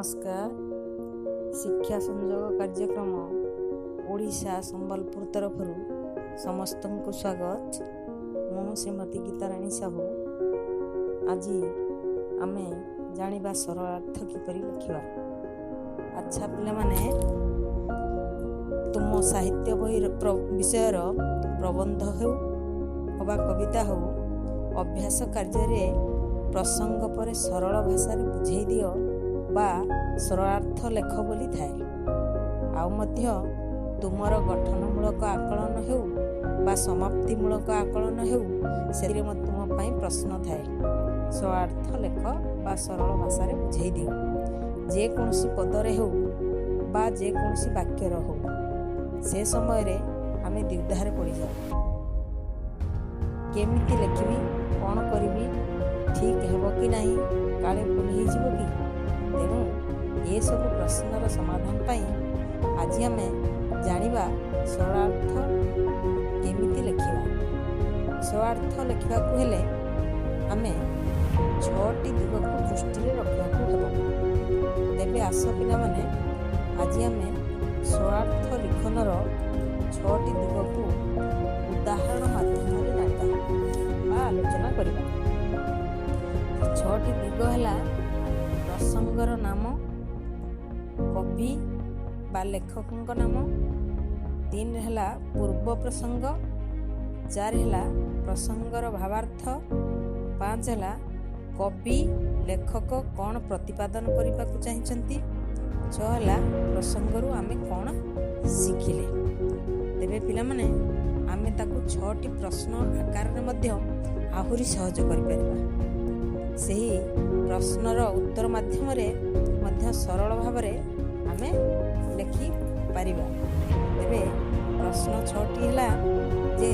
ନମସ୍କାର। ଶିକ୍ଷା ସଂଯୋଗ କାର୍ଯ୍ୟକ୍ରମ ଓଡ଼ିଶା ସମ୍ବଲପୁର ତରଫରୁ ସମସ୍ତଙ୍କୁ ସ୍ୱାଗତ। ମୁଁ ଶ୍ରୀମତୀ ଗୀତାରାଣୀ ସାହୁ। ଆଜି ଆମେ ଜାଣିବା ସରଳାର୍ଥ କିପରି ଲେଖିବା। ଆଚ୍ଛା ପିଲାମାନେ, ତୁମ ସାହିତ୍ୟ ବହିର ବିଷୟର ପ୍ରବନ୍ଧ ହେଉ ଅବା କବିତା ହେଉ, ଅଭ୍ୟାସ କାର୍ଯ୍ୟରେ ପ୍ରସଙ୍ଗ ପରେ ସରଳ ଭାଷାରେ ବୁଝେଇ ଦିଅ ବା ସରଳାର୍ଥ ଲେଖ ବୋଲି ଥାଏ। ଆଉ ମଧ୍ୟ ତୁମର ଗଠନମୂଳକ ଆକଳନ ହେଉ ବା ସମାପ୍ତିମୂଳକ ଆକଳନ ହେଉ, ସେଥିରେ ତୁମ ପାଇଁ ପ୍ରଶ୍ନ ଥାଏ, ସରଳାର୍ଥ ଲେଖ ବା ସରଳ ଭାଷାରେ ବୁଝେଇ ଦିଅ। ଯେକୌଣସି ପଦରେ ହେଉ ବା ଯେକୌଣସି ବାକ୍ୟର ହେଉ, ସେ ସମୟରେ ଆମେ ଦ୍ୱିଧାରେ ପଡ଼ିଯାଉ। କେମିତି ଲେଖିବି, କ'ଣ କରିବି, ଠିକ୍ ହେବ କି ନାହିଁ, କାଳେ ଭୁଲ ହେଇଯିବ କି? ତେଣୁ ଏସବୁ ପ୍ରଶ୍ନର ସମାଧାନ ପାଇଁ ଆଜି ଆମେ ଜାଣିବା ସରଳାର୍ଥ କେମିତି ଲେଖିବା। ସରଳାର୍ଥ ଲେଖିବାକୁ ହେଲେ ଆମେ 6ଟି ଦିଗକୁ ଦୃଷ୍ଟିରେ ରଖିବାକୁ ହେବ। ତେବେ ଆସ ପିଲାମାନେ, ଆଜି ଆମେ ସରଳାର୍ଥ ଲିଖନର 6ଟି ଦିଗକୁ ଉଦାହରଣ ମାଧ୍ୟମରେ ଜାଣିବା ବା ଆଲୋଚନା କରିବା। 6ଟି ଦିଗ ହେଲା ପ୍ରସଙ୍ଗର ନାମ, କବି ବା ଲେଖକଙ୍କ ନାମ, 3 ହେଲା ପୂର୍ବ ପ୍ରସଙ୍ଗ, 4 ହେଲା ପ୍ରସଙ୍ଗର ଭାବାର୍ଥ, 5 ହେଲା କବି ଲେଖକ କ'ଣ ପ୍ରତିପାଦନ କରିବାକୁ ଚାହିଁଛନ୍ତି, 6 ହେଲା ପ୍ରସଙ୍ଗରୁ ଆମେ କ'ଣ ଶିଖିଲେ। ତେବେ ପିଲାମାନେ, ଆମେ ତାକୁ 6ଟି ପ୍ରଶ୍ନ ଆକାରରେ ମଧ୍ୟ ଆହୁରି ସହଜ କରିପାରିବା। ସେହି ପ୍ରଶ୍ନର ଉତ୍ତର ମାଧ୍ୟମରେ ମଧ୍ୟ ସରଳ ଭାବରେ ଆମେ ଲେଖିପାରିବା। ତେବେ ପ୍ରଶ୍ନ 6ଟି ହେଲା ଯେ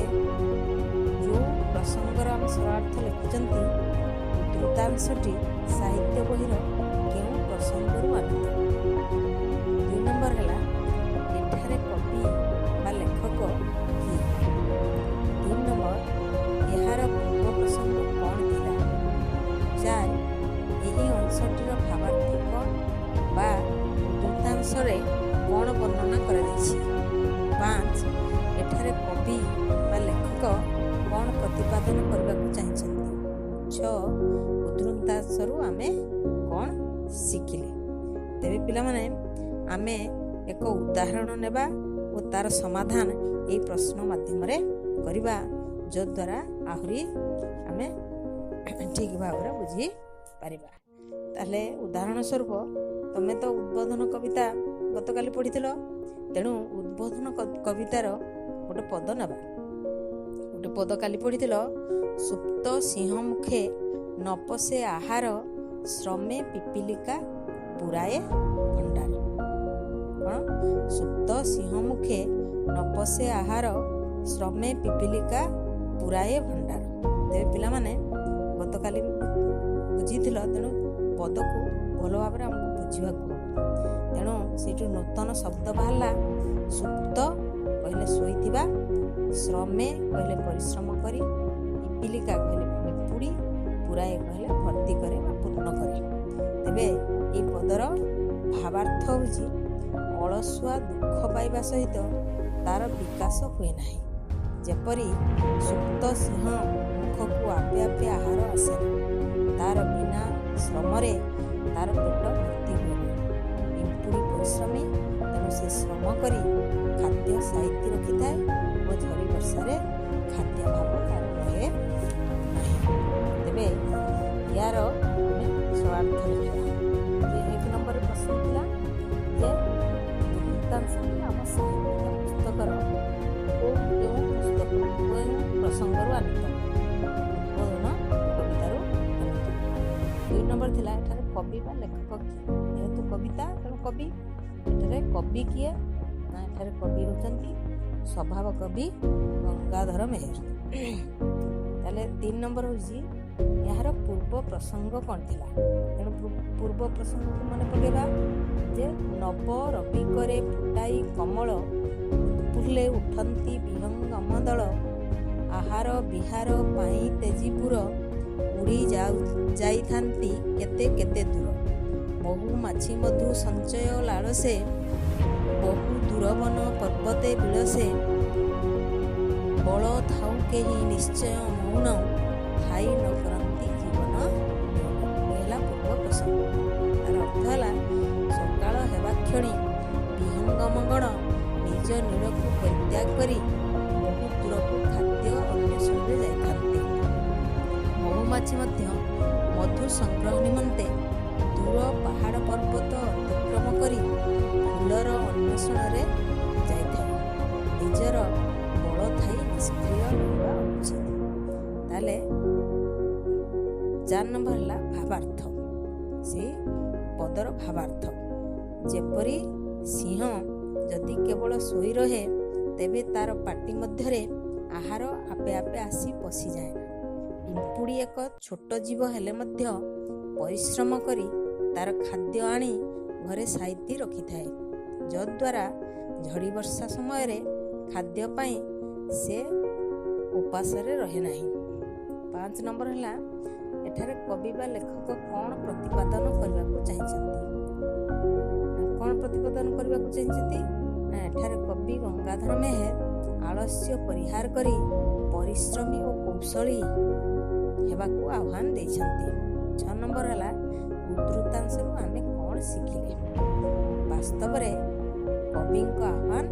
ଯେଉଁ ପ୍ରସଙ୍ଗର ଆମେ ସରଳାର୍ଥ ଲେଖୁଛନ୍ତି, ଉଦ୍ଧୃତାଂଶଟି ସାହିତ୍ୟ ବହିର କେଉଁ ପ୍ରସଙ୍ଗରୁ ଆନୀତ। 2 ନମ୍ବର ହେଲା ଏଠାରେ କବି ବା ଲେଖକ କିଏ। 3 ନମ୍ବର, ଏହାର ପୂର୍ବ ପ୍ରସଙ୍ଗ କ'ଣ ଥିଲା। 4, ଏହି ଅଂଶଟିର ଭାବାର୍ଥ କ'ଣ ବା ଉଦ୍ଧୃତାଂଶରେ କ'ଣ ବର୍ଣ୍ଣନା କରାଯାଇଛି। 5, ଏଠାରେ କବି ବା ଲେଖକ କ'ଣ ପ୍ରତିପାଦନ କରିବାକୁ ଚାହିଁଛନ୍ତି। 6, ଉଦ୍ଧୃତାଂଶରୁ ଆମେ କ'ଣ ଶିଖିଲେ। ତେବେ ପିଲାମାନେ, ଆମେ ଏକ ଉଦାହରଣ ନେବା ଓ ତାର ସମାଧାନ ଏହି ପ୍ରଶ୍ନ ମାଧ୍ୟମରେ କରିବା, ଯଦ୍ୱାରା ଆହୁରି ଆମେ ଠିକ୍ ଭାବରେ ବୁଝିପାରିବା। ତାହେଲେ ଉଦାହରଣ ସ୍ୱରୂପ, ତମେ ତ ଉଦ୍ବୋଧନ କବିତା ଗତକାଲି ପଢ଼ିଥିଲ, ତେଣୁ ଉଦ୍ବୋଧନ କବିତାର ଗୋଟେ ପଦ ନେବା। ଗୋଟେ ପଦ କାଲି ପଢ଼ିଥିଲ, ସୁପ୍ତ ସିଂହ ମୁଖେ ନପଶେ ଆହାର, ଶ୍ରମେ ପିପିଲିକା ପୁରାଏ ଭଣ୍ଡାର। କ'ଣ? ସୁପ୍ତ ସିଂହ ମୁଖେ ନପଶେ ଆହାର, ଶ୍ରମେ ପିପିଲିକା ପୁରାଏ ଭଣ୍ଡାର। ତେବେ ପିଲାମାନେ, ଗତକାଲି ବୁଝିଥିଲ, ତେଣୁ ପଦକୁ ଭଲ ଭାବରେ ଆମକୁ ବୁଝିବାକୁ ହେବ। ତେଣୁ ସେଇଠୁ ନୂତନ ଶବ୍ଦ ବାହାରିଲା। ସୁପ୍ତ କହିଲେ ଶୋଇଥିବା, ଶ୍ରମେ କହିଲେ ପରିଶ୍ରମ କରି, ପିପିଲିକା କହିଲେ ପିମ୍ପୁଡ଼ି, ପୁରାଏ କହିଲେ ଭର୍ତ୍ତି କରେ ବା ପୂର୍ଣ୍ଣ କରେ। ତେବେ ଏହି ପଦର ଭାବାର୍ଥ ହେଉଛି ଅଳସୁଆ ଦୁଃଖ ପାଇବା ସହିତ ତାର ବିକାଶ ହୁଏ ନାହିଁ। ଯେପରି ସୁପ୍ତ ସିଂହ ମୁଖକୁ ଆପେ ଆପେ ଆହାର ଆସେ ନା, ତାର ବିନା ଶ୍ରମରେ ତାର ପେଟ ଭର୍ତ୍ତି ହୁଏ ନା। ପିମ୍ପୁଡ଼ି ପରିଶ୍ରମୀ, ତେଣୁ ସେ ଶ୍ରମ କରି ଖାଦ୍ୟ ସାଇତି ରଖିଥାଏ ଓ ଝଡ଼ି ବର୍ଷାରେ ଖାଦ୍ୟାଭାବ ତାର ରହେ ନାହିଁ। ତେବେ ୟାର ଆମେ ସରଳାର୍ଥ ଲେଖିବା ଯେ 1 ନମ୍ବରରେ ପ୍ରଶ୍ନ ଥିଲା ଯେ ଉଦ୍ଧୃତାଂଶଟି ଆମ ସାହିତ୍ୟ ପୁସ୍ତକର କେଉଁ କେଉଁ ପୁସ୍ତକ କେଉଁ ପ୍ରସଙ୍ଗରୁ ଆନୀତ? ଉଦ୍ବୋଧନ କବିତାରୁ ଆନୀତ। 2 ନମ୍ବର ଥିଲା ଏଠାରେ କବି ବା ଲେଖକ କିଏ? ଯେହେତୁ କବିତା, ତେଣୁ କବି। ଏଠାରେ କବି କିଏ ନା ଏଠାରେ କବି ହେଉଛନ୍ତି ସ୍ୱଭାବ କବି ଗଙ୍ଗାଧର ମେହେର। ତାହେଲେ 3 ନମ୍ବର ହେଉଛି ଏହାର ପୂର୍ବ ପ୍ରସଙ୍ଗ କ'ଣ ଥିଲା? ତେଣୁ ପୂର୍ବ ପ୍ରସଙ୍ଗକୁ ମନେ ପକାଇବା ଯେ ନବ ରବିକରେ ଫୁଟାଇ କମଳ, ଉତ୍ଫୁଲ୍ଲେ ଉଠନ୍ତି ବିହଙ୍ଗମ ଦଳ, ଆହାର ବିହାର ପାଇଁ ତେଜିପୁର, ଉଡ଼ି ଯାଇଥାନ୍ତି କେତେ କେତେ ଦୂର। ମହୁମାଛି ମଧୁ ସଞ୍ଚୟ ଲାଳସେ, ବହୁ ଦୂରବନ ପର୍ବତେ ବିଳସେ। ବଳ ଥାଉ କେହି ନିଶ୍ଚୟ ମଉନ, ଥାଇ ନ କରନ୍ତି ଜୀବନ ନିଉନ। ଏ ହେଲା ପୂର୍ବ ପ୍ରସଙ୍ଗ। ତାର ଅର୍ଥ ହେଲା, ସକାଳ ହେବା କ୍ଷଣି ବିହଙ୍ଗମଗଣ ନିଜ ନୀଡ଼କୁ ପରିତ୍ୟାଗ କରି ବହୁ ଦୂରକୁ ଖାଦ୍ୟ ଅନ୍ୱେଷଣରେ ଯାଇଥାନ୍ତି। ମହୁମାଛି ମଧ୍ୟ ମଧୁ ସଂଗ୍ରହ ନିମନ୍ତେ ଦୂର ପାହାଡ଼ ପର୍ବତ ଅତିକ୍ରମ କରି ଫୁଲର ଅନ୍ୱେଷଣରେ ଯାଇଥାଏ। ନିଜର ବଳ ଥାଇ ନିଷ୍କ୍ରିୟ ରହିବା ଅନୁଚିତ। ତାହେଲେ 4 ନମ୍ବର ହେଲା ଭାବାର୍ଥ, ସେଇ ପଦର ଭାବାର୍ଥ। ଯେପରି ସିଂହ ଯଦି କେବଳ ଶୋଇ ରହେ, ତେବେ ତାର ପାଟି ମଧ୍ୟରେ ଆହାର ଆପେ ଆପେ ଆସି ପଶିଯାଏ ନା। ପିମ୍ପୁଡ଼ି ଏକ ଛୋଟ ଜୀବ ହେଲେ ମଧ୍ୟ ପରିଶ୍ରମ କରି ତାର ଖାଦ୍ୟ ଆଣି ଘରେ ସାଇତି ରଖିଥାଏ, ଯଦ୍ୱାରା ଝଡ଼ି ବର୍ଷା ସମୟରେ ଖାଦ୍ୟ ପାଇଁ ସେ ଉପାସରେ ରହେ ନାହିଁ। 5 ନମ୍ବର ହେଲା, ଏଠାରେ କବି ବା ଲେଖକ କ'ଣ ପ୍ରତିପାଦନ କରିବାକୁ ଚାହିଁଛନ୍ତି? କ'ଣ ପ୍ରତିପାଦନ କରିବାକୁ ଚାହିଁଛନ୍ତି ନା, ଏଠାରେ କବି ଗଙ୍ଗାଧର ମେହେର ଆଳସ୍ୟ ପରିହାର କରି ପରିଶ୍ରମୀ ଓ କୌଶଳୀ ହେବାକୁ ଆହ୍ୱାନ ଦେଇଛନ୍ତି। 6 ନମ୍ବର ହେଲା, ଉଦ୍ଧୃତାଂଶରୁ ଆମେ କ'ଣ ଶିଖିଲେ? ବାସ୍ତବରେ କବିଙ୍କ ଆହ୍ୱାନ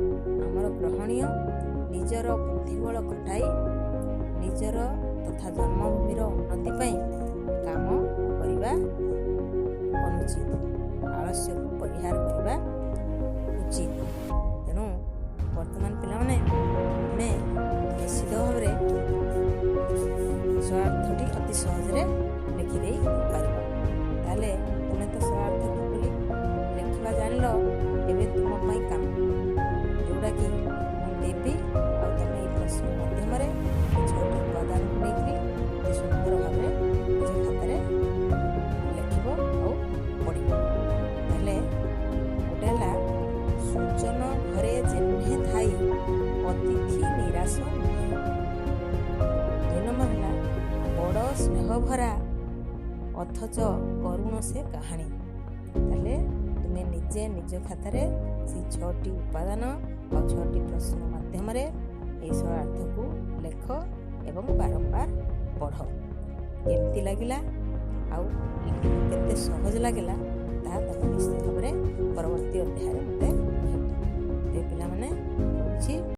ଆମର ଗ୍ରହଣୀୟ। ନିଜର ବୁଦ୍ଧିବଳ ଖଟାଇ ନିଜର ତଥା ଜନ୍ମଭୂମିର ଉନ୍ନତି ପାଇଁ କାମ କରିବା ଅନୁଚିତ, ଆଳସ୍ୟକୁ ପରିହାର କରିବା ଉଚିତ। ତେଣୁ ବର୍ତ୍ତମାନ ପିଲାମାନେ, ଆମେ ନିଶ୍ଚିତ ଭାବରେ ସରଳାର୍ଥଟି ଅତି ସହଜରେ ଲେଖିଦେଇ ପାରିବା। ତାହେଲେ ତୁମେ ତ ସରଳାର୍ଥ କିପରି ଲେଖିବା ଜାଣିଲ। ଏବେ ତୁମ ପାଇଁ କାମ, ଯେଉଁଟାକି ମୁଁ ଦେବି, ଆଉ ତୁମେ ଏଇ ପ୍ରଶ୍ନ ମାଧ୍ୟମରେ ଏ 6ଟି ଉପାଦାନକୁ ନେଇକରି ଅତି ସୁନ୍ଦର ଭାବରେ ନିଜ ଖାତାରେ ଲେଖିବ ଆଉ ପଢ଼ିବ। ତାହେଲେ ଗୋଟେ ହେଲା, ସୁଜନ ଘରେ ଯେହ୍ନେ ଥାଇ ଅତିଥି ନିରାଶ ନୁହେଁ। 2 ନମ୍ବର ହେଲା, ବଡ଼ ସ୍ନେହଭରା ଅଥଚ କରୁଣ ସେ କାହାଣୀ। ତାହେଲେ ତୁମେ ନିଜେ ନିଜ ଖାତାରେ ସେଇ 6ଟି ଉପାଦାନ ଆଉ 6ଟି ପ୍ରଶ୍ନ ମାଧ୍ୟମରେ ଏହି ସରଳାର୍ଥକୁ ଲେଖ ଏବଂ ବାରମ୍ବାର ପଢ଼। କେମିତି ଲାଗିଲା ଆଉ କେତେ ସହଜ ଲାଗିଲା, ତାହା ତୁମେ ନିଶ୍ଚିତ ଭାବରେ ପରବର୍ତ୍ତୀ ଅଧ୍ୟାୟରେ ମୋତେ କହିବ। ତେବେ ପିଲାମାନେ, ରହୁଛି।